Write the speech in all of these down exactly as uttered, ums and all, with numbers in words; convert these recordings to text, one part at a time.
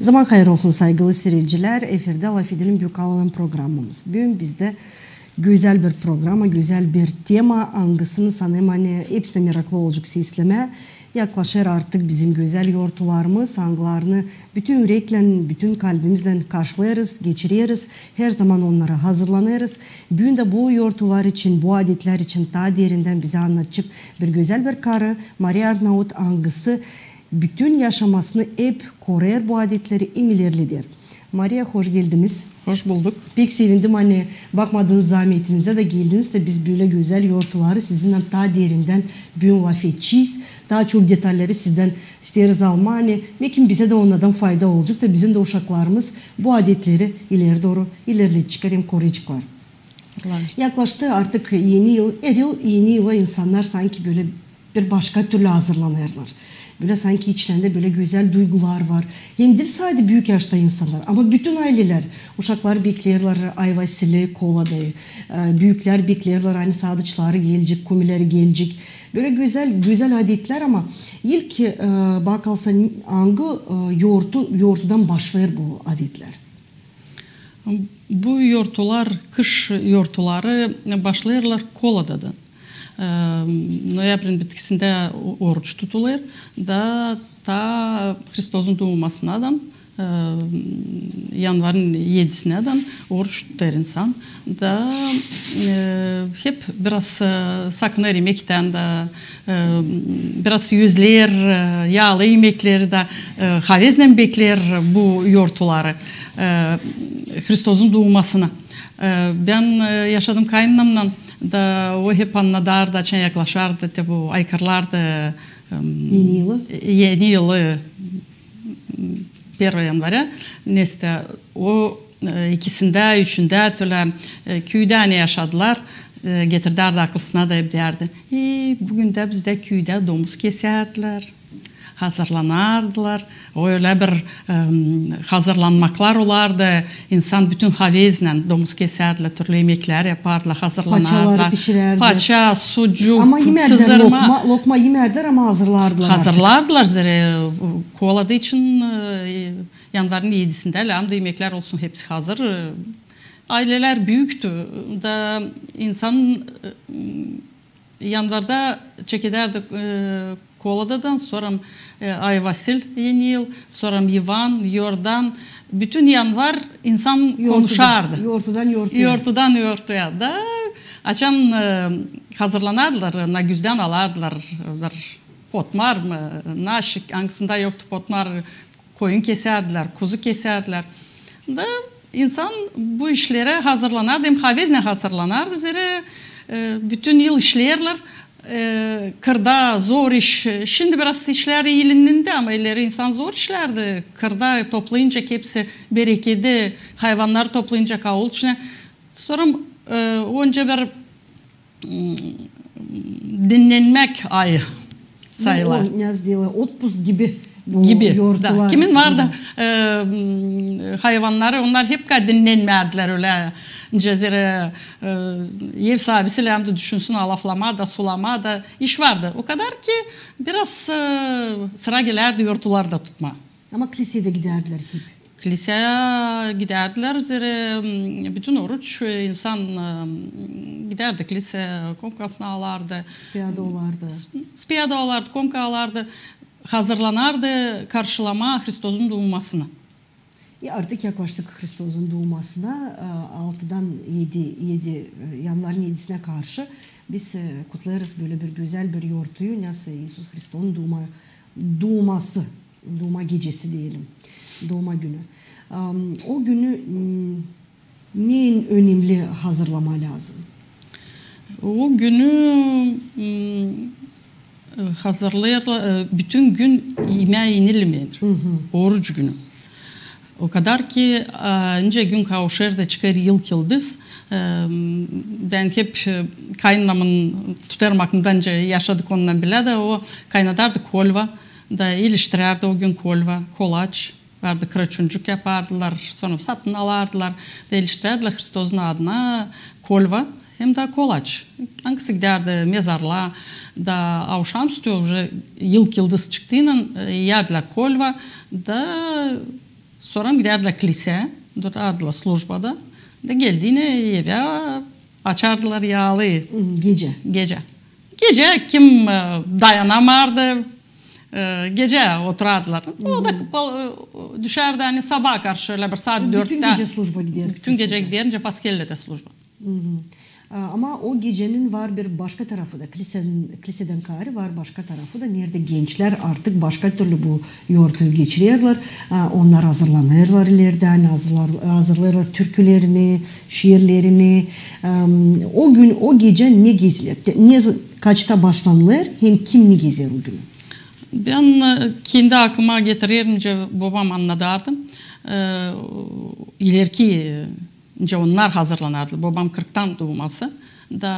Zaman hayır olsun, saygılı siiredicilär. Efirdä "LAFedelim" Büük Alanın programamız. Büün bizdä gözäl bir programa, gözäl bir tema, angısını sanêrım, ani hepsinä meraklı olacek seslemää. Yaklaşêr artık bizim gözäl yortularımız, angılarını bütün üreklän, bütün kalbimizlän karşılêêrız, geçireriz, herzaman onnara hazırlanêrız. Büün dä bu yortular için, bu adetlär için taa derindän bizä annadacek bir gözäl bir karı, Mariya Arnaut, angısı bütün yaşamasını hep korêr bu adetleri hem ilerleder. Mariya, hoş geldiniz. Hoş bulduk. Pek sevindim, ani bakmadınız zaametinizä dä geldiniz dä biz bölä gözäl yortuları sizinnän taa derindän büün lafedecez. Taa çok detalleri sizdän isteeriz almaa, ani bekim bizä dä onnardan fayda olacek da bizim dä uşaklarımız bu adetleri ileri dooru ilerledecekler hem koruyaceklar. Yaklaştı artık Eni yıl. Er yıl Eni yıla insannar sanki bölä bir başka türlü hazırlanêrlar. Bölä sanki içlerindä bölä gözäl duygular var. Hem diil sade büük yaşta insannar, ama bütün aylelär. Uşaklar bekleerlär Ay Vasili, Koladayı. E, büüklär bekleerlär, ani sadıçları gelecek, kumileri gelecek. Bölä gözäl, gözäl adetlär, ama ilk, e, bakarsan, angı, e, yortu, yortudan başlêêr bu adetlär? Bu yortular, kış yortuları başlêêrlar Koladadan. E, noyabrin bitkisindä o-, oruç tutulêr da taa Hristozun duumasınadan, e, yanvarın edisinädän oruç tutêr insan. Da, e, hep biraz, e, sakınêr imektän dä, e, biraz özleer, e, yaalı imekleri dä, e, haveznän bekleer bu yortuları, e, Hristozun duumasını. E, bän, e, yaşadım kayınanamnan da, o hep annadardı, açan yaklaşardı te bu, aykırlardı, e, Eni yılı? Eni yılı, первого января, nesä o, e, ikisindä, üçündä tölä, e, küüdä ani yaşadılar, e, getirdärdi aklısına da hep deyärdi: "E, büün dä bizdä küüdä domuz kesärdilär, hazırlanardılar." O ölä bir, e, hazırlanmaklar olardı. İnsan bütün haveznän domuz kesärdilär, türlü imeklär yapardılar, hazırlanardılar. Paçaları pişirärdilär. Paça, sucuk, sızdırma. Ama imärdilär lokma, lokma imärdilär, ama hazırlardılar artık. Hazırlardılar, zerä, e, Kolada için, e, yanvarın edisindä lääzımdı imeklär olsun hepsi hazır. E, aylelär büüktü da insan, e, yanvarda çekedärdi, e, Koladadan, sora, e, Ay Vasil, Eni yıl, sora İvan, Yordan. Bütün yanvar insan konuşardı. Yortudan yortuya. Yortudan yortuya. Da açan, e, hazırlanardılar, na güzdän alardılar bir potmar mı, naşik, angısında yoktu potmar, koyun kesärdilär, kuzu kesärdilär. Da insan bu işlerä hazırlanardı, hem haveznän hazırlanardı, zerä, e, bütün yıl işleerlär, e, kırda zor iş. Şindi biraz işlär iilindi, ama ileri insan zor işlärdi. Kırda toplayınca hepsi berekedi, hayvannarı toplayınca aul içinä. Sora, e, onca bir dinnenmäk ayı sayılar. O, ne deyärdilär, otpusku gibi bu yortular. Gibi, da. Kimin vardı, e, hayvannarı, onnar hep ka dinnenmärdilär ölä. Zerä, e, ev saabisi lääzımdı düşünsün, alaflamaa da, sulamaa da iş vardı. O kadar ki biraz, e, sıra gelärdi yortular da tutmaa. Ama kliseedä gidärdilär hep. Kliseya gidärdilär, zerä, m, bütün oruç, e, insan, e, gidärdi kliseyä, komkasını alardı. Spiyada olardı. S-, spiyada olardı, komka alardı, hazırlanardı karşılamaa Hristozun duumasını. E, artık yaklaştık Hristozun duumasına, e, altıdan edi, edi, e, yanvarın edisinä karşı biz, e, kutlêêrız bölä bir gözäl bir yortuyu, nesoy İisus Hristozun duuma, duuması. Duuma gecesi deyelim, duuma günü. Am, o günü, m, neyin önemli hazırlamaa lääzım? O günü, m, hazırlêêrlar, e, bütün gün imää inilmeer. Oruç günü. O kadar ki, e, nicä gün kauşêr da çıkêr ilk yıldız. E, m, bän hep, e, kayınanamın tutêrım aklımda, nicä yaşadık onunnan bilä dä, o kaynadardı kolva. Da iliştirärdi o gün kolva, kolaç vardı, kraçuncuk yapardılar, sora satın alardılar da iliştirärdilär Hristozun adına kolva hem dä kolaç. Angısı gidärdi mezarlıa da avşamüstü, uje ilk yıldız çıktıynan, e, iyärdilär kolva da Sora gidärdilär klisä, durardılar slujbada. Da geldiynän evä açardılar yaalı. Hı, gecä. Gecä. Gecä kim e, dayanamardı, e, gecä oturardılar. O da e, düşärdi, ani sabaa karşı ölä bir saat dörttä. Bütün gecä slujba gider. Bütün gecä gider, nicä paskellä dä slujba. Hı hı. A, ama o gecenin var bir başka tarafı da, klisän, klisän kaarä var başka tarafı da, neredä gençlär artık başka türlü bu yortuyu geçirerlär. A, onnar hazırlanêrlar ilerdä, ani hazırlar, hazırlêêrlar türkülerini, şiirlerini. Em, o gün, o gecä ne geziler, te- ne z- kaçta başlanêr, hem kim ne gezer o gün? Bän e, kendi aklıma getirerim, nicä bobam annadardı. E, ilerki e, nicä onnar hazırlanardılar. Bobam kırktan duuması. Da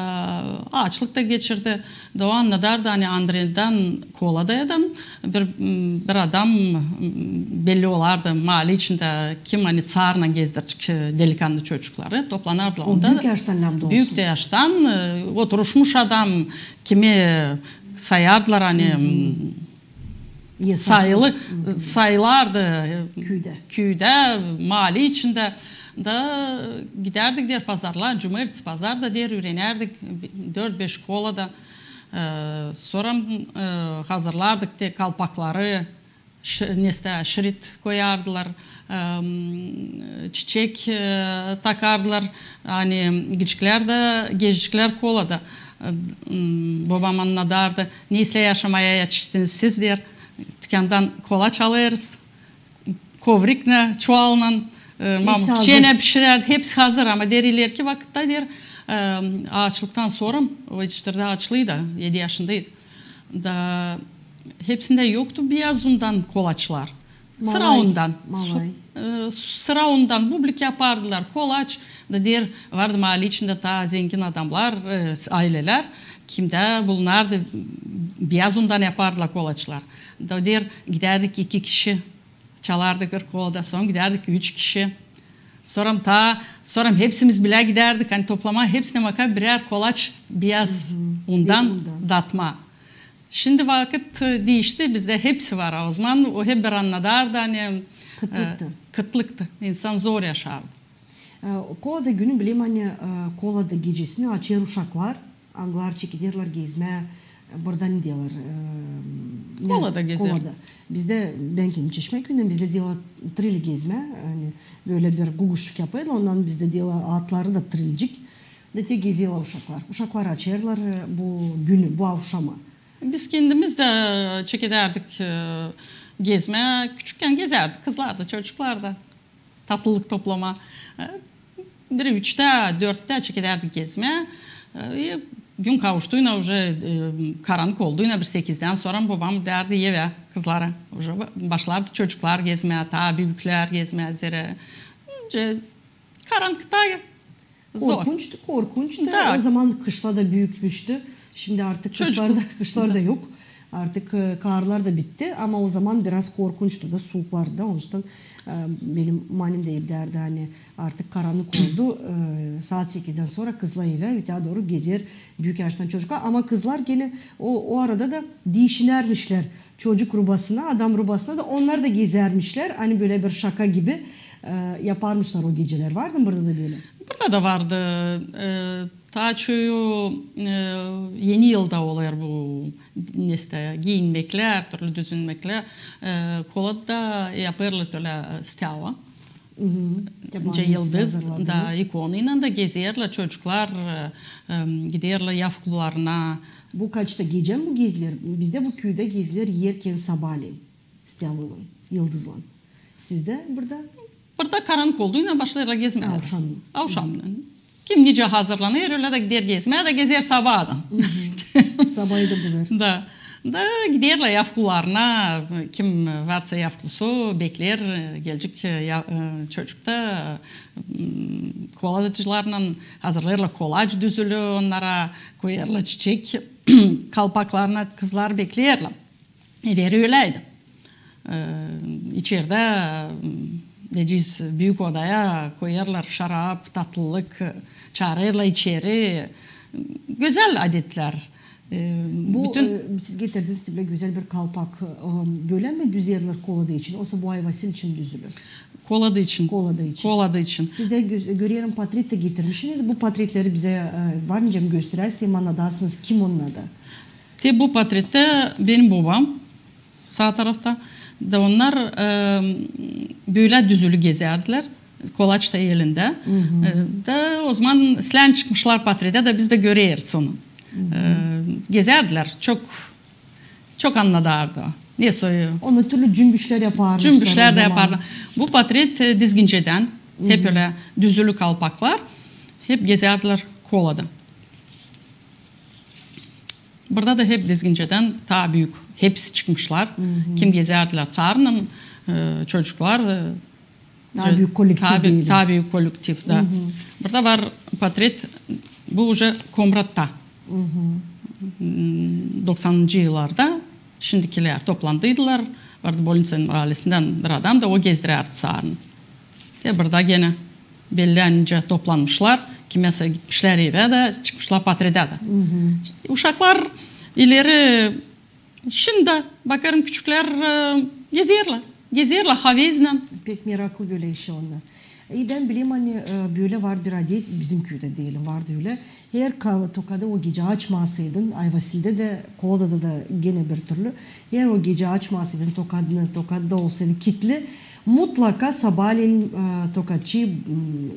aaçlık ta geçirdi. Da o annadardı, ani Andreydan Koladeyadan bir, bir adam, m, belli olardı maale içindä, kim ani ţaarlan gezdirecek e, delikannı çocukları. Toplanardılar onda. O büük yaştan lääm da olsun. Büük dä yaştan, e, oturuşmuş adam, kimi sayardılar, ani m, sayılı, sayılardı e, küüdä, maale içindä. Da gidärdik, deer, pazarlara, cumertesi pazarda, deer, üürenärdik dört-beş kolada. E, sora e, hazırlardık te kalpakları, ş- nestä şrit koyardılar, e, m, çiçek e, takardılar. Ani gıcıklär da geziciklär kolada. E, m, bobam annadardı, ne islää yaşamaya etiştiniz siz, deer. Tükändan kolaç alêrız, kovriknän, çuvalnan, e, mam- çenä pişirär, hepsi hazır. Ama, deer, ilerki vakıtta, deer, e, aaçlıktan sora, o etiştirdi aaçlıı da, edi yaşındaydı. Da hepsindä yoktu biyaz undan kolaçlar. Sıra undan. Sıra undan bublik yapardılar, kolaç. Da, deer, vardı maale içindä taa zengin adamlar, e, aylelär, kimdä bulunardı biyaz undan yapardılar kolaçlar. Da, deer, gidärdik iki kişi, çalardık bir kolada, sora gidärdik üç kişi. Sora taa, sora hepsimiz bilä gidärdik, ani toplamaa hepsinä maka birär kolaç biyaz undan datmaa. Şindi vakıt e, diişti, bizdä hepsi var, a ozaman o hep bir annadardı, ani e, kıtlıktı. Kıtlıktı. İnsan zor yaşardı. E, kolada günü bilem, ani e, kolada gecesini açêr uşaklar, angıları çekederlär gezmää, e, burada ne deerlär, e, kolada gezer. Bizdä, bän kendim Çeşmäküüyändän, bizdä deerlär tril gezmää, ani bölä bir guguşuk yapêrlar, ondan bizdä deerlär atları da trilcik. Da te gezerlär uşaklar. Uşaklar açêrlar e, bu günü, bu avşamı. Biz kendimiz dä çekedärdik e, gezmää. Küçükkän gezärdik, kızlar da, çocuklar da. Tatlılık toplamaa. E, bir üçtä, dörttä çekedärdik gezmää. E, gün kavuştuynan, uje e, karannık olduynan, bir sekizdän sora bobam därdi evä kızlara. Uje ba- başlardı çocuklar gezmää, taa büüklär gezmää zerä. Uje karannıkta zor. Korkunçtu, korkunçtu. Da. O zaman kışla da büük kıştı. Şindi artık kışlar da, kışlar da yok. Artık e, karlar da bitti, ama o zaman biraz korkunçtu da, suuklardı da. Onuştan e, benim manim dä ep därdi, ani artık karannık oldu, e, saat sekizdän sora kızlar evä, ötää dooru gezer büük yaştan çocuklar. Ama kızlar genä o, o arada da diişinärmişlär. Çocuk rubasına, adam rubasına da onnar da gezärmişlär. Ani bölä bir şaka gibi e, yaparmışlar o gecelär. Vardı mı burada da bölä? Burada da vardı. E, taa çoyu e, eni yılda olêr bu, nestä, giinmeklär, türlü düzünmeklär. E, kolada yapêrlar tölä steva. Nicä yıldız da, ikonaylan da gezerlär çocuklar, e, e, giderlär yavkularına. Bu kaçta gecä mi bu geziler? Bizdä bu küüdä geziler erkän sabaalän, stevalan, yıldızlan. Sizdä burada? Burada karannık olduynan başlêêrlar gezmää. Avşamnı. Avşamnı. Kim nicä hazırlanêr, ölä dä gider gezmää, da gezer sabaadan. Sabaayı da bulêr. Da. Da giderlär yavkularına, kim varsa yavkusu, bekleer, gelecek e, ya- e, çocuk da, m, koladacılarlan hazırlêêrlar kolaç düzülü, onnara koyêrlar çiçek kalpaklarına, kızlar bekleerlär. İleri öläydi. E, içerdä, m, deyecez, büük odaya koyêrlar şarap, tatlılık, e, çaarêrlar içeri. Gözäl adetlär. E, bu, bütün e, siz getirdiniz bölä gözäl bir kalpak. E, bölä mi düzerlär Kolada için, osa bu Ay Vasil için düzülür? Kolada için. Kolada için. Kolada için. Sizdä göz-, görerim, patret tä getirmişiniz. Bu patretleri bizä, e, var nicä gösteräsiniz, hem annadasınız, kim onnar da. Te bu patrette benim bobam saa tarafta. Da onnar, e, bölä düzülü gezärdilär. Kolaç ta elindä. E, da ozaman islän çıkmışlar patredä, da biz dä göreriz onu. E, gezärdilär. Çok, çok annadardı. Ne soyu? Onu türlü cümbüşlär yaparmışlar. Cümbüşlär dä yapardı. Bu patret, e, Dizgincedän. Hep ölä düzülü kalpaklar. Hep gezärdilär Kolada. Burada da hep Dizgincedän taa büük. Hepsi çıkmışlar. Kim gezärdilär Ţarınan, e, çocuklar, e, taa büük kollektiv. Taa büük kollektiv, da. Burada var patret, bu uje Komratta. Doksanıncı yıllarda şindikilär toplandıydılar. Vardı Bolniţanın aylesindän bir adam da, o gezdirärdi Ţarını. Te burada genä bellän nicä toplanmışlar, kimäsä gitmişlär evä da, çıkmışlar patredä dä. Uşaklar ileri, şindi dä bakêrım, küçüklär, e, gezerlär. Gezerlär haveznän. Pek meraklı bölä işi onnar. E, bän bilerim, ani, e, bölä var bir adet, bizim küüdä deyelim, vardı ölä. Her ka-, tokada o gecä açmasaydın, Ay Vasildä dä, Koladada da genä bir türlü, her o gecä açmasaydın tokadını, tokadda olsaydı kitli, mutlaka sabaalän, e, tokatçı, m,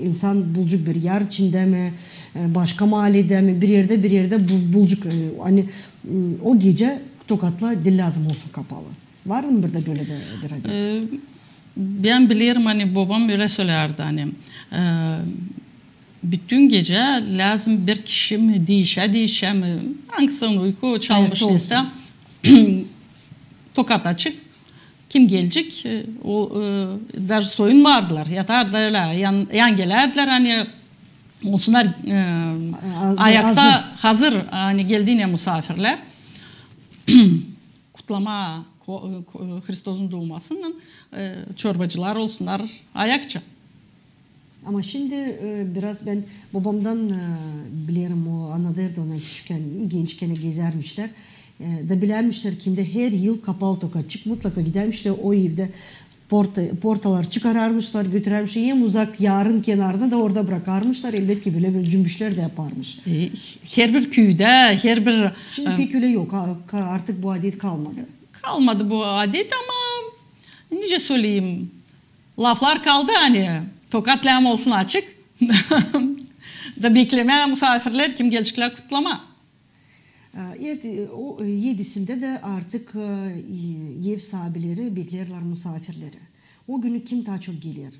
insan bulacek bir yar içindä mi, e, başka maaledä mi, bir erdä, bir erdä bu-, bulacek, e, ani, m, o gecä tokatlar diil lääzım olsun kapalı. Vardı mı burada bölä dä bir adet? E, bän bilerim, ani bobam ölä sölärdi, ani, e, bütün gecä lääzım bir kişi mi diişä, diişä mi, angısının uyku çalmış neysä, tokat açık, kim gelecek, e, o, e, daje soyunmardılar, yatardılar ölä, yan, yan gelärdilär, ani olsunnar, e, ayakta, hazır, ani geldiynä musaafirlär. Kutlama ko-, ko-, Hristosun duumasınnan, e, çorbacılar olsunnar ayakça. Ama şindi, e, biraz bän bobamdan, e, bilerim, o annadêrdı ona küçükkän, gençkän gezärmişlär. E, da bilärmişlär, kimdä her yıl kapalı tokatçık, mutlaka gidärmişlär o evdä porta-, portalar çıkararmışlar, götürärmişlär hem uzak yarın kenarına da orada brakarmışlar. Elbetki, bölä bir cümbüşlär dä yaparmış. E, herbir küüdä, herbir... Şindi, e, pek ölä yok. A-, ka-, artık bu adet kalmadı. Kalmadı bu adet, ama nicä söleyim, laflar kaldı, ani tokat lääzım olsun açık. Da beklemää musaafirlär, kim geleceklär kutlama. E, erte-, o, e, edisindä dä artık, e, ev saabileri beklerlär musaafirleri. O günü kim taa çok geler?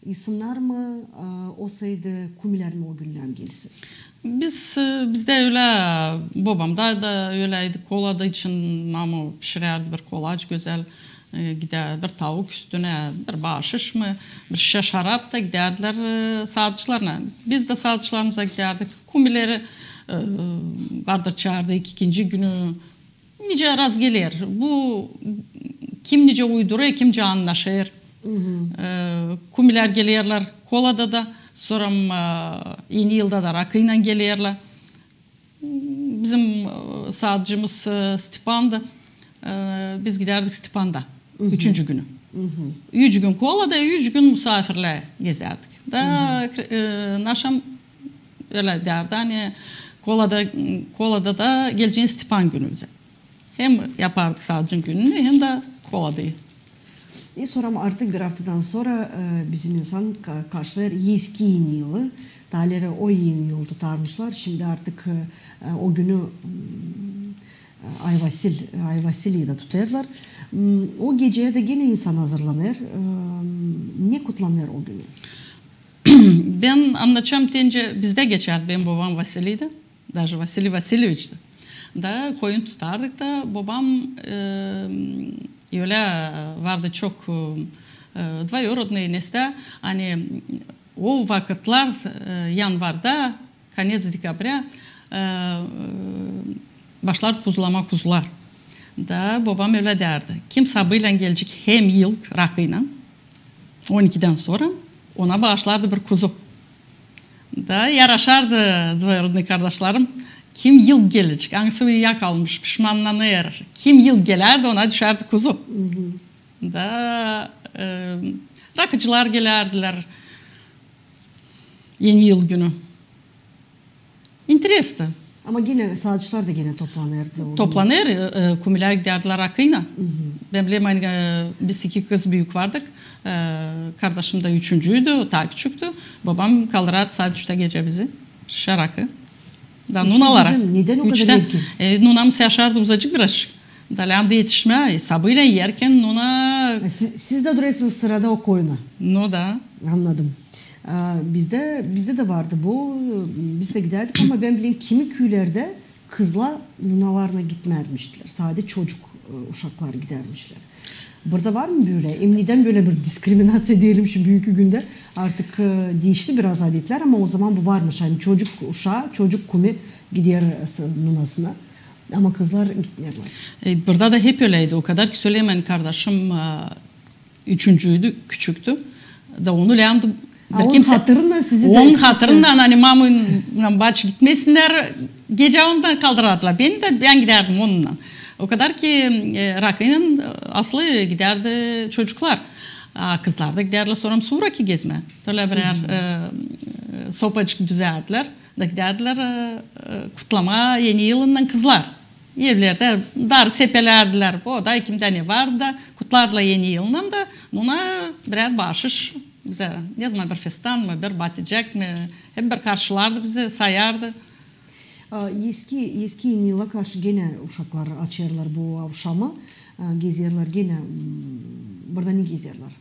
İnsannar mı, e, olsaydı kumilär mi o günnän gelsin? Biz, e, bizdä ölä, bobamda da öläydi, Kolada için mama pişirärdi bir kolaç gözäl, e, gidä bir tavuk üstünä, bir baaşış mı, bir şişä şarap da gidärdilär, e, saadıçlarına. Biz dä saadıçlarımıza gidärdik. Kumileri, e, vardır çaardı ikinci günü. Nicä razgeler. Bu kim nicä uydurêr, kimcä annaşêr. E, kumilär gelerlär Kolada da, sora, e, Eni yılda da rakıynan gelerlär. Bizim, e, saadıcımız, e, Stepandı. E, biz gidärdik Stepanda. Üçüncü günü. Üç gün Kolada, üç gün musaafirlää gezärdik. Da, e, naşam ölä därdi, ani Kolada, Kolada da gelecek Stepan günü bizä. Hem yapardık saadıcın gününü, hem dä Koladayı. E, sora artık bir aftadan sora, e, bizim insan ka-, karşılêêr eski Eni yılı. Taa ileri o Eni yılı tutarmışlar. Şindi artık, e, e, o günü, m, e, Ay Vasil, Ay Vasiliyi da tutêrlar. M, o geceyä dä genä insan hazırlanêr. E, ne kutlanêr o günü? Bän annadacam, te nicä bizdä geçärdi, benim bobam Vasiliy da. Daje Vasiliy Vasilyeviç da. Da koyun tutardık da, bobam, e, ölä vardı çok, e, двоюродный nesä, ani o vakıtlar, e, yanvarda, konets dekabrä, e, başlardı kuzlamaa kuzular. Da bobam ölä därdi: kim sabıylän gelecek hem yıl rakıynan, on ikidän sora, ona baaşlardı bir kuzu. Da yaraşardı двоюродный kardaşlarım, Kim yıl gelecek, angısı uya kalmış, pişmannanêr. Kim yıl gelärdi, ona düşärdi kuzu. Da e, rakıcılar gelärdilär Eni yıl günü. İnterestno. Ama genä saadıçlar da genä toplanêrdı. Toplanêr, e, kumilär gidärdilär rakıylan. Bän bilerim, ani, e, biz iki kız büük vardık. E, kardaşım da üçüncüydü, o taa küçüktü. Bobam kaldırardı saat üçtä gecä bizi şarakı. Da nunnalara. Nunamız yaşardı uzacık birazcık. Da lääzımdı etişmää, e, sabıylan erkän nuna. Siz dä durêrsınız sırada o koyuna. Nu da. Annadım. Bizdä, bizdä dä vardı bu. Biz dä gidärdik, ama bän bilerim, kimi küülerdä kızlar nunalarına gitmärmiştilär. Sade çocuk, e, uşaklar gidärmişlär. Burada var mı bölä? Hem neyä bölä bir diskriminaţiya deyelim şindi büünkü gündä? Artık, e, diişti biraz adetlär, ama ozaman bu varmış. Ani çocuk uşaa, çocuk kumi gider, e, nunasına. Ama kızlar gitmeerlär. E, burada da hep öläydi. O kadar ki söleyim, ani kardaşım, e, üçüncüydü, küçüktü. Da onu lääzımdı bir kimsä. Onun hatırından sizi dä, onun hatırından, ani mama-baaba gitmesinnär, gecä onu da kaldırardılar. Beni dä, bän gidärdim onunnan. O kadar ki, e, rakıylan, e, asılı gidärdi çocuklar. A kızlar da gidärlär sora Suraka gezmää. Tölä birär, e, sopacık düzärdilär. Da gidärdilär, e, e, kutlamaa Eni yılınnan kızlar. Evlerdä dar sepelärdilär. O da kimdä ne vardı da kutlardılar Eni yılınnan da. Nuna birär baaşış bizä. Ne zaman bir festan mı, bir baticek mi, hep bir karşılardı bizi, sayardı. A, eski, eski Eni yıla karşı genä uşaklar açêrlar bu avşamı. A, gezerlär genä, m, burada ne gezerlär?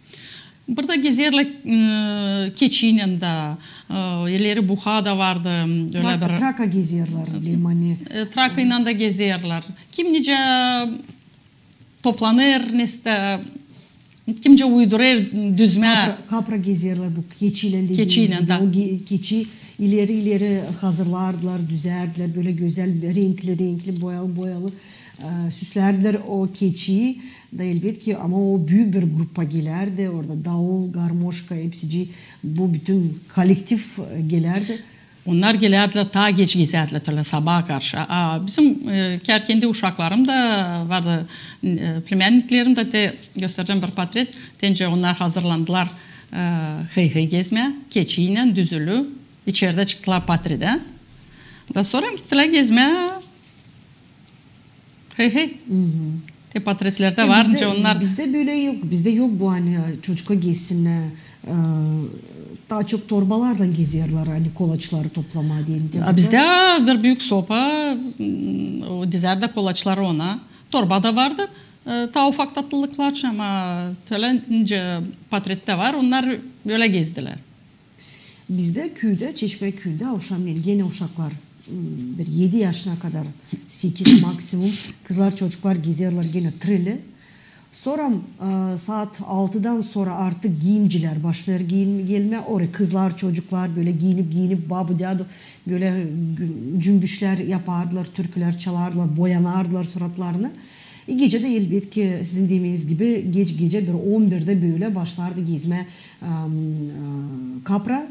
Burada gezerlär, e, keçiylän dä, e, ileri buha da vardı, ölä bir. Traka gezerlär, bilerim, ani. E, trakaylan da gezerlär. Kim nicä toplanêr, nesä, kimcä uydurêr düzmää. Kapra, kapra gezerlär bu keçiylän dediimiz gibi. Keçiylän dä. O ge-, keçi ileri-ileri hazırlardılar, düzärdilär, bölä gözäl, renkli-renkli, boyalı-boyalı, e, süslärdilär o keçiyi. Da elbetki, ama o büük bir grupa gelärdi, orada daul, garmoşka, hepsicii, bu bütün kollektiv, e, gelärdi. Onnar gelärdilär, taa geç gezärdilär, tölä sabaa karşı. A bizim, e, kärkindi uşaklarım da vardı, e, plemänniklerim dä, te gösterecäm bir portret. Te nicä onnar hazırlandılar, e, hıy-hıy gezmää, keçiylän düzülü, içerdä çıktılar portredä. Da sora gittilär gezmää. Hıy-hıy. Te portretlerdä var nicä onnar. Bizdä bölä yok. Bizdä yok bu, ani çocuklar gezsin, e, taa çok torbalarlan gezerlär, ani kolaçları toplamaa deyni. A bizdä bir büük sopa, m, o dizärdi kolaçları ona. Torba da vardı. E, taa ufak tatlılıklar için, ama tölä nicä portrettä var, onnar bölä gezdilär. Bizdä küüdä, Çeşmä küüdä, avşamneyin genä uşaklar, m, bir edi yaşına kadar, sekiz maksimum, kızlar, çocuklar gezerlär genä trili. Sora, e, saat altıdan sora artık giiyimcilär başlêêr giiyim-, gelmää. Oraya kızlar, çocuklar bölä giiyinip-giiyinip, babu, dädu bölä gü-, cümbüşlär yapardılar, türkülär çalardılar, boyanardılar suratlarını. E, gecä dä, elbetki, sizin demeeniz gibi, geç gecä bir on birdä bölä başlardı gezmää, e, e, kapra,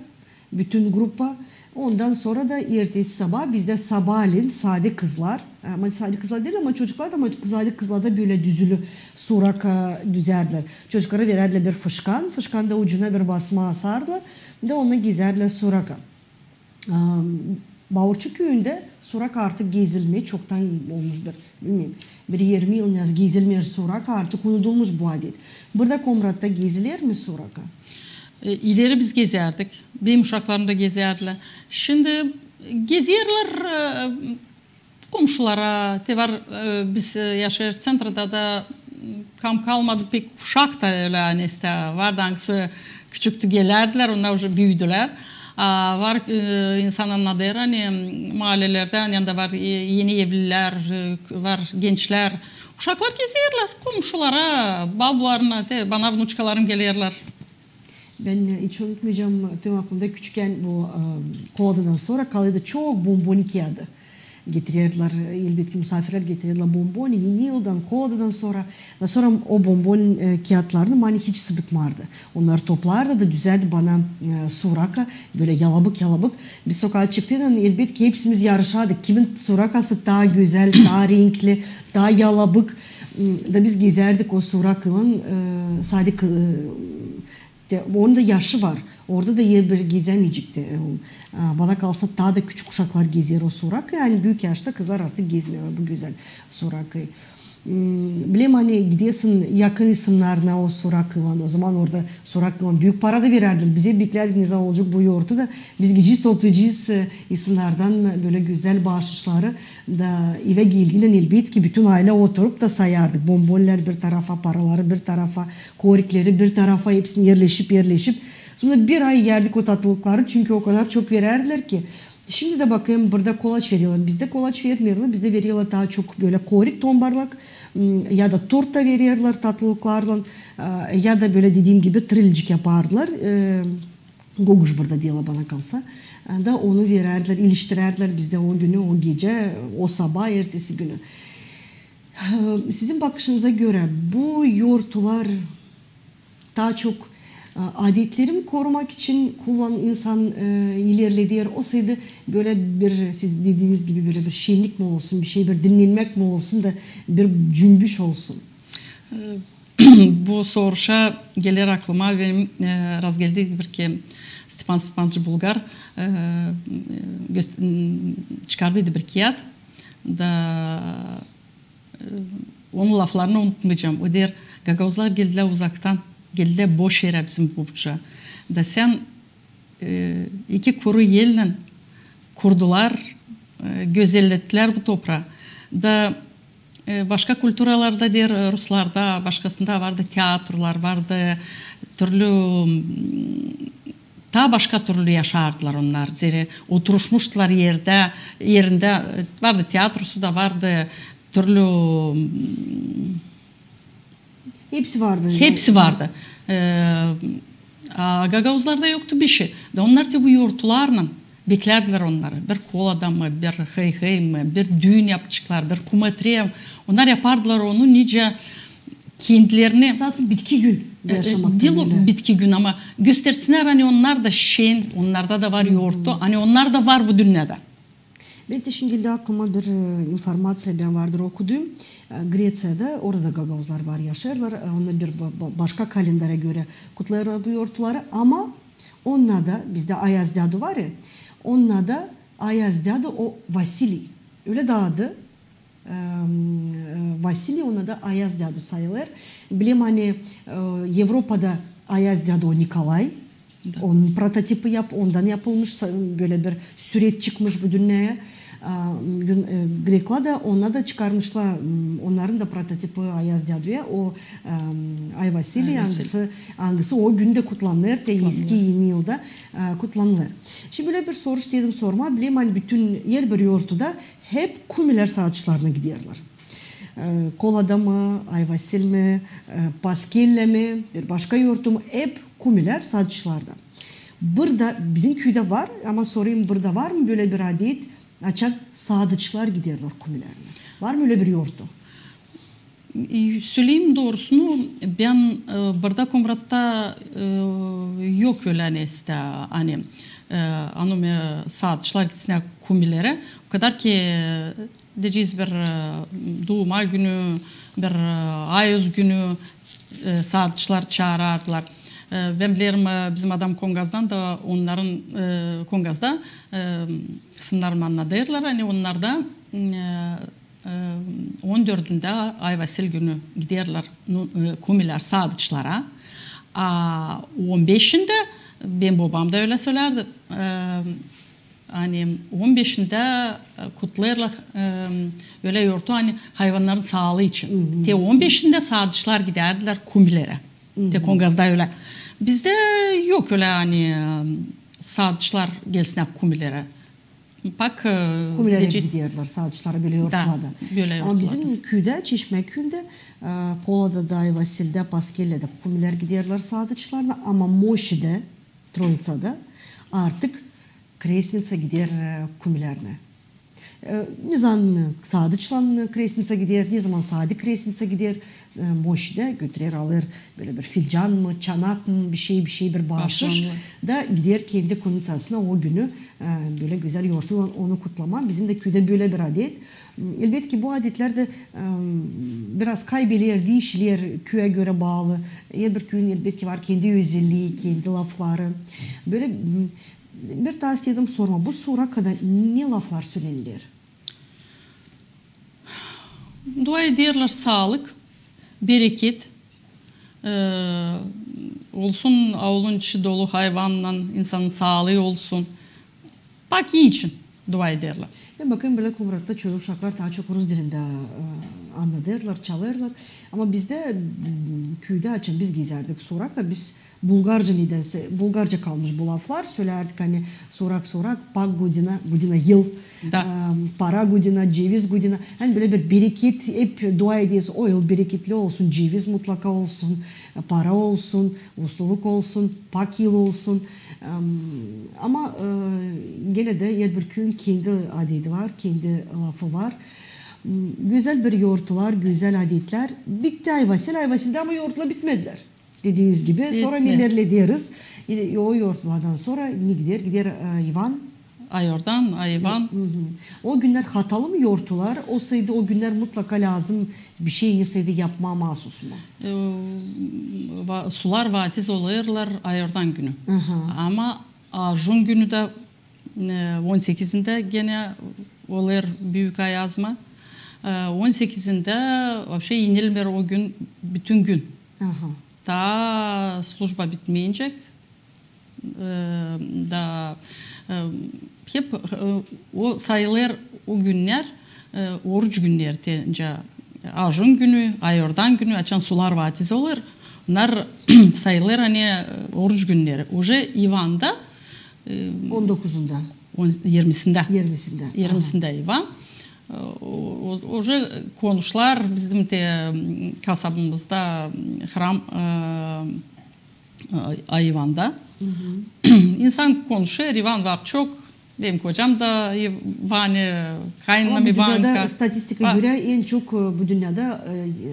bütün grupa. Ondan sora da ertesi sabaa bizdä sabaalän sade kızlar, e, ama sade kızlar diil, ama çocuklar da, ama sade kızlar da bölä düzülü Suraka düzärdilär. Çocuklara verärdilär bir fışkan, fışkanda ucuna bir basma asardılar, da onunnan gezärdilär Suraka. Am, Baurçu küüyündä Suraka artık gezilmeer, çoktan olmuş bir, bilmeerim, bir irmi yıl ne az gezilmeer Suraka, artık unudulmuş bu adet. Burada Komratta geziler mi Suraka? E, ileri biz gezärdik. Benim uşaklarım da gezärdilär. Şindi gezerlär, e, komşulara, te var, e, biz, e, yaşêêrız ţentrada da, m, kam kalmadı pek uşak da ölä, ani, işte, vardı, angısı küçüktü, gelärdilär, onnar uje büüdülär. A var, e, insanın adı, ani, m, maalelerdä, ani, yanında var, e, eni evlilär, e, var gençlär. Uşaklar gezerlär komşulara, babularına, te bana vnuçkalarım gelerlär. Bän, e, hiç unutmayacam, tem aklımda küçükkän bu, e, koladıdan sora kalêrdı çok bomboniki adı. getirerlär, elbetki, musaafirlär getirerlär bomboni, Eni yıldan, Koladadan sora. Da sora o bombon, e, kiyatlarını mani hiç sıbıtmardı. Onnarı toplardı da düzärdi bana, e, suraka, bölä yalabık-yalabık. Biz sokaa çıktıynan, elbetki, hepsimiz yarışardık, kimin surakası taa gözäl, taa renkli, taa yalabık. M, da biz gezärdik o surakaylan, e, sadik, e, te, onun da yaşı var. Orada da herbir gezämeycekti. E, a, bana kalsa, taa da küçük uşaklar gezer o surakayı, ani büük yaşta kızlar artık gezmeerlär bu gözäl surakayı. M, bilerim, ani gidersin yakın insanlarına o surakaylan, o zaman orada surakaylan büük para da verärdilär. Biz hep beklärdik, ne zaman olacek bu yortu da biz gidecez, toplayacez, e, insanlardan bölä gözäl baaşışları. Da evä geldiynän, elbetki, bütün aylä oturup da sayardık. Bombonlar bir tarafa, paraları bir tarafa, korikleri bir tarafa, hepsini erleşip, erleşip. Sora bir ay erdik o tatlılıkları, çünkü o kadar çok verärdilär ki. Şindi dä bakêrım, burada kolaç vererlär. Bizdä kolaç vermeerlär, bizdä vererlär taa çok bölä korik, tombarlak, m, ya da torta vererlär tatlılıklarlan, e, ya da bölä, dediim gibi, trilcik yapardılar. E, goguş burada deerlär, bana kalsa. E, da onu verärdilär, iliştirärdilär bizdä o günü, o gecä, o sabaa, ertesi günü. E, sizin bakışınıza görä, bu yortular taa çok, e, adetleri mi korumak için kullan-, insan, e, ilerleder, osaydı bölä bir, siz dediiniz gibi, bölä bir şennik mi olsun, bir şey, bir dinnenmäk mi olsun da bir cümbüş olsun? E, bu soruşa geler aklıma benim, e, razgeldi bir ki Stepan Stepanoviç Bulgar, e, göst-, m, çıkardıydı bir kiyat da, e, onun laflarını unutmayacam. O deer, gagauzlar geldilär uzaktan, geldilär boş erä bizim bu Bucaa. Da sän, e, iki kuru ellän kurdular, e, gözellettilär bu topraa. Da, e, başka kulturalarda, deer, e, ruslarda, başkasında vardı teatrolar, vardı türlü, m, taa başka türlü yaşardılar onnar. Zerä oturuşmuştular erdä, erindä, e, vardı teatrosu da, vardı türlü, m, hepsi vardı. Hepsi vardı. E, a gagauzlarda yoktu bişey. Da onnar te bu yortularlan beklärdilär onnarı. Bir kolada mı, bir hıy-hıy mı, bir düün yapaceklar, bir kumetre. Onnar yapardılar onu nicä kendilerini. Esasında bitki gün, e, e, yaşamak diil o öyle. Bitki gün, ama göstersinnär, ani onnar da şen, onnarda da var yortu, ani onnar da var bu dünnedä. Bän te şindi geldi aklıma bir, e, informaţiya, bän vardır okudum. E, Greţiyada, orada da gagauzlar var, yaşêêrlar. E, onnar bir ba-, ba-, başka kalendara görä kutlêêrlar bu yortuları. Ama onnar da, bizdä Ayaz dädu var ya, onnar da Ayaz dädu o Vasiliy. Ölä dä adı. E, Vasiliy, ona da Ayaz dädu sayılêr. Bilerim, ani, e, Evropada Ayaz dädu o Nikolay. Da. Onun prototipi yap-, ondan yapılmış, sa-, bölä bir süreç çıkmış bu dünneyä. A, Yun-, e, Greklar da, ona da çıkarmışlar, m, onnarın da prototipi Ayaz däduya, o, e, Ay Vasiliy, angısı, angısı o gündä kutlanêr, te eski Eni yılda, e, kutlanêr. Şindi bölä bir soruş istedim sormaa, bilerim, ani bütün, herbir yortuda hep Kumilär saadıçlarına giderlär. E, Kolada mı, Ay Vasil mi, e, Paskellä mi, bir başka yortu mu, hep Kumilär saadıçlarda. Burada, bizim küüdä var, ama sorayım, burada var mı bölä bir adet, açan saadıçlar giderlär Kumilärnä? Var mı ölä bir yortu? E, söleyim doorusunu, bän, e, burada Komratta, e, yok ölä nestä, ani, e, ani, e, saadıçlar gitsinnär Kumilärä. O kadar ki, deyecez, bir, e, duuma günü, bir, e, ayoz günü, e, saadıçlar çaarardılar. E, bän bilerim, e, bizim adam Kongazdan da, onnarın, e, Kongazda, e, sınnar mı annadêrlar, ani onnarda, e, e, on dördündä Ay Vasil günü giderlär, nu, e, Kumilär saadıçlara. A on beşindä, bän bobam da ölä sölärdi, e, ani on beşindä, e, kutlêêrlar, e, ölä yortu, ani hayvannarın saalıı için. Te on beşindä saadıçlar gidärdilär Kumilärä. Te Kongazda ölä. Bizdä yok ölä, ani, e, saadıçlar gelsinnär Kumilärä. Pak, e, Kumilärä giderlär saadıçlara bölä yortularda. Da, bölä yortularda. Ama bizim küüdä, Çeşmä küündä, e, Kolada da, Ay Vasildä, Paskellä dä Kumilär giderlär saadıçlarına, ama Moşidä, Troitsada artık Kresnitsa gider, e, Kumilärnä. E, ne zaman Sadıçlan Kresnitsa gider, ne zaman Sadi Kresnitsa gider, e, Moşide götürer, alêr bölä bir filcan mı, çanak mı, bir şey, bir şey, bir baaşış. Da gider kendi kunitsasına o günü, e, bölä gözäl yortuylan onu kutlamaa. Bizim dä küüdä bölä bir adet. Elbetki, bu adetlär dä, e, biraz kaybeleer, diişiler, küüyä görä baalı. Herbir küüyün, elbetki, var kendi özellii, kendi lafları. Bölä, m, bir taa istedim sormaa, bu Surakada ne laflar söleniler? Dua ederlär saalık, bereket, e, olsun aulun içi dolu hayvannan, insanın saalıı olsun. Bak, için dua ederlär. Bän bakêrım, bölä Kumratta çoyu uşaklar taa çok rus dilindä, e, annadêrlar, çalêrlar. Ama bizdä, m, küüdä, açan biz gezärdik Suraka, biz bulgarca, nedänsä bulgarca kalmış bu laflar, sölärdik, ani Surak, Surak, pak godina, godina yıl, da, e, para godina, ceviz godina. Ani bölä bir bereket, hep dua ederiz, o yıl bereketli olsun, ceviz mutlaka olsun, para olsun, usluluk olsun, pak yıl olsun. Em, ama, e, genä dä herbir küüyün kendi adeti var, kendi lafı var. M, gözäl bir yortular, gözäl adetlär. Bitti Ay Vasil, Ay Vasildä ama yortular bitmedilär. Dediiniz gibi, sora nelerlederiz. E, o yortulardan sora ne gider? Gider, e, İvan. Ayordan, Ayvan. O günnär hatalı mı yortular? Osaydı o günnär mutlaka lääzım bir şey, neseydi yapmaa maasuz mu? E, va-, sular vaatiz olêrlar ayordan günü. Ama Ajun günü dä, e, on sekizindä genä olêr büük ayazma. E, on sekizindä vapşe inilmeer o gün bütün gün. Taa slujba bitmeyincä. E, da, e, hep, e, o sayılêr o günnär, e, oruç günnär, te, nicä, Ajun günü, Ayordan günü, açan sular vaatiz olêr, onnar sayılêr, ani, e, oruç günneri. Uje İvanda, e, on dokuzunda. On, irmisindä. İrmisindä. İrmisindä İvan. E, o, o, uje konuşlar bizim te, m, kasabamızda, m, hram, e, Ay-, İvanda. İnsan konuşêr, İvan var çok. Benim kocam da İvan, e, kaynanam İvanka. Ama bu dünnedä, statistika görä, en çok, e, bu dünnedä, e, e,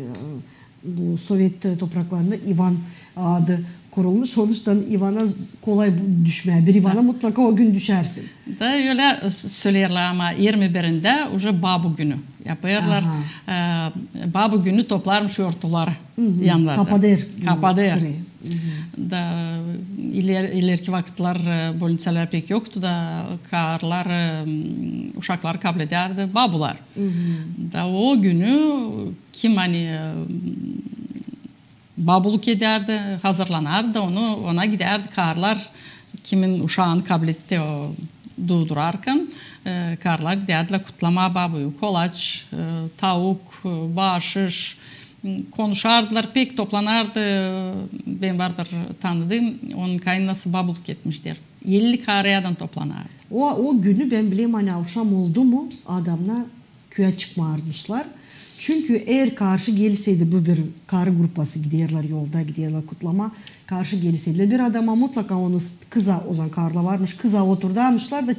bu sovet topraklarında İvan adı kurulmuş. Onuştan İvana kolay bu-, düşmää. Bir İvana mutlaka o gün düşärsin. Da ölä s-, söleerlär, ama irmi birindä uje babu günü yapêrlar. E, babu günü toplarmış yortuları yanlarda. Kapadêr. Kapadêr. Da iler-, ilerki vakıtlar, e, bolniţalar pek yoktu da karılar, e, m, uşakları kabledärdi babular. Da o günü kim, ani, e, babuluk edärdi, hazırlanardı, onu, ona gidärdi karılar, kimin uşaanı kabletti o duudurarkan, e, karılar gidärdilär kutlamaa babuyu. Kolaç, e, tauk, e, baaşış, m, konuşardılar, pek toplanardı. E, benim var bir tanıdığım, onun kaynanası babuluk etmiş, deer. Elli karıyadan toplanardı. O, o günü bän bilerim, ani avşam oldu mu, adamnar küüyä çıkmarmışlar. Çünkü eer karşı gelseydi, bu bir karı grupası giderlär, yolda giderlär kutlamaa, karşı gelseydi bir adama, mutlaka onu s-, kıza, o zaman karılar varmış, kıza oturdarmışlar da,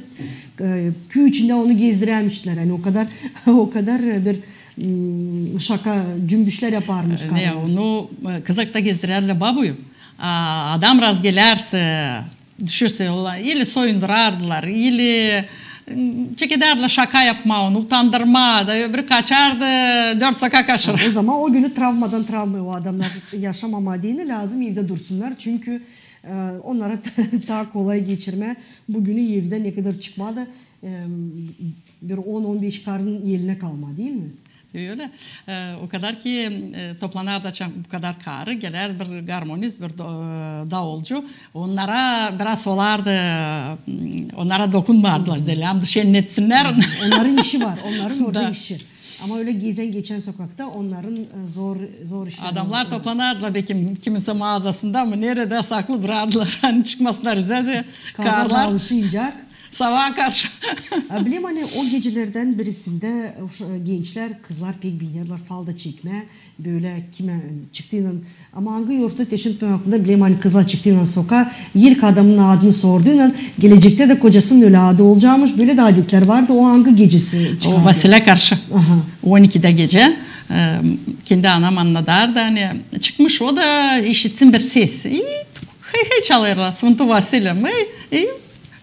e, küü içindä onu gezdirärmişlär. Ani o kadar, o kadar bir, m, şaka cümbüşlär yaparmış karılar. Ne, onu, e, kızakta gezdirärdilär babuyu. A adam razgelärsä, düşerse yola, ili soyundurardılar, ili, m, çekedärdilär şaka yapmaa, onu utandırmaa, da öbürü kaçardı, dört sokak aşırı. O zaman o günü travmadan travmaya o adamnar yaşamamaa deyni lääzım evdä dursunnar, çünkü, e, onnara taa kolay geçirmää bu günü evdä, ne kadar çıkmaa da, e, bir on-on beş karının elinä kalmaa, diil mi? Ölä. E, o kadar ki, e, toplanardı, açan bu kadar karı, gelärdi bir garmonist, bir do-, e, daulcu. Onnara biraz olardı, m, onnara dokunmardılar, zellämdi şennetsinnär. Onnarın işi var, onnarın orada işi. Ama ölä gezän geçän sokakta onnarın, e, zor, zor işleri var. Adamnar toplanardılar, bekim, kiminsä maazasında mı, neredä saklı durardılar, ani çıkmasınnar üzä da karılar. Karılar alışınca. Sabaa karşı. Bilem, ani o gecelerdän birisindä gençlär, kızlar pek beenerlär falda çekmää, bölä kimä çıktıynan. Ama angı yortu, te şindi benim aklımda, bilem, ani kızlar çıktıynan sokaa, ilk adamın adını sorduynan, gelecektä dä kocasının ölä adı olacakmış, bölä dä adetlär vardı. O angı gecesi çıkardı? O Vasilä karşı. On ikidä gecä kendi anam annadardı, ani çıkmış o da, işitsin bir ses. İ hıy-hıy çalêrlar, Svuntı Vasilä.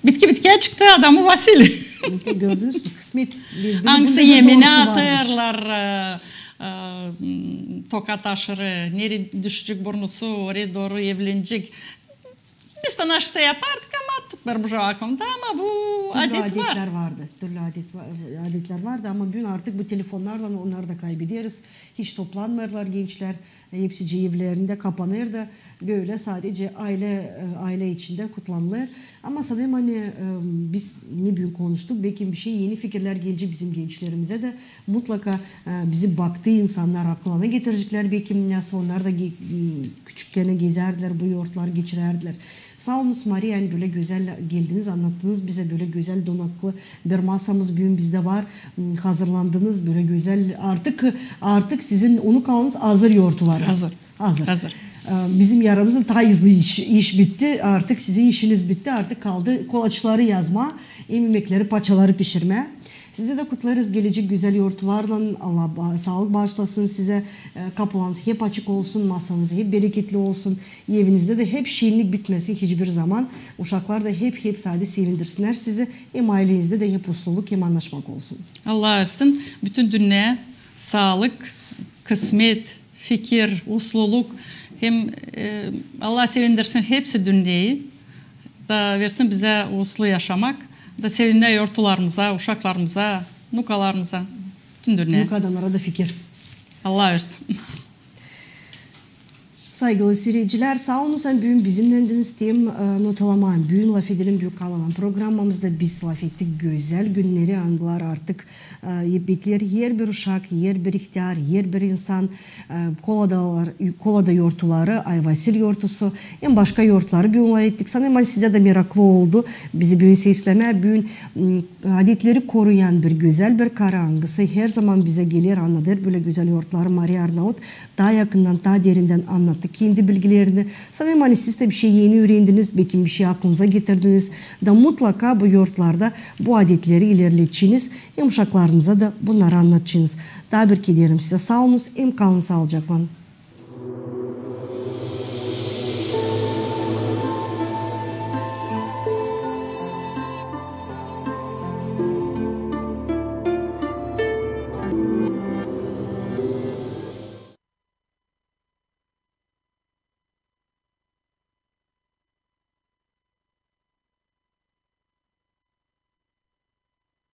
Bitki bitkiyä çıktı adamı Vasilä. Gördünüz mü, kısmet. Angısı eminä atêrlar toka taşları, neredä düşecek burnusu, oraya dooru evlenecek. Biz dä naşeysä yapardık, ama tutmêêr bu aklımda, ama bu adet var. Türlü adetlär vardı, türlü adetlär vardı, ama büün artık bu telefonnarlan onnarı da kaybederiz. Hiç toplanmêêrlar gençlär. Hepsicii evlerindä kapanêr da, bölä sadecä aylä, aylä içindä kutlanêr. Ama sanêrım, ani biz ne büün konuştuk, beki bir şey, eni fikirlär gelecek bizim gençlerimizä dä. Mutlaka bizi baktıı insannar aklına getireceklär, beki nasıl onnar da küçüklerinä gezärdilär, bu yortları geçirärdilär. Saa olunuz, Mariya, ani bölä gözäl geldiniz, annattınız bizä, bölä gözäl donaklı bir masamız büün bizdä var. Hazırlandınız bölä gözäl. Artık, artık sizin unukalarınız hazır yortulara. Hazır. Hazır. Bizim yarımızın taa hızlı iş bitti. Artık sizin işiniz bitti. Artık kaldı kolaçları yazmaa, hem imekleri, paçaları pişirmää. Sizi dä kutlarız gelecek gözäl yortularlan. Allah saalık baaşlasın sizä. Kapularınız hep açık olsun, masanız hep bereketli olsun. Evinizdä dä hep şennik bitmesin hiçbir zaman. Uşaklar da hep, hep sade sevindirsinnär sizi. Hem aylenizdä dä hep usluluk hem annaşmak olsun. Allah versin. Bütün dünneyä saalık, kısmet, fikir, usluluk. Hem Allah sevindirsin hepsi dünneyi. Da versin bizä uslu yaşamak. Da sevinmää yortularımıza, uşaklarımıza, nukalarımıza. Bütün dünneyä. Nuka adamnara da fikir. Allah versin. Saygılı siiredicilär, saa olunuz, ani büün bizimnändiniz. Tem notalamaa, büün Lafedelim büük kanalan programmamızda biz lafettik gözäl günneri, angıları artık bekleer herbir uşak, herbir ihtär, herbir insan. Kolada yortuları, Ay Vasil yortusu hem başka yortuları büün lafettik. Sanêrım, ani sizä dä meraklı oldu bizi büün seslemää. Büün adetleri koruyan bir gözäl bir karı, angısı herzaman bizä geler, annadêr bölä gözäl yortuları, Mariya Arnaut taa yakından, taa derindän annattı kendi bilgilerini. Sanêrım, ani siz dä bir şey eni üürendiniz, beki bir şey aklınıza getirdiniz. Da mutlaka bu yortlarda bu adetleri ilerledeceniz hem uşaklarınıza da bunnarı annadacenız. Taa bir kerä deerim sizä saa olunuz hem kalın saalıcaklan.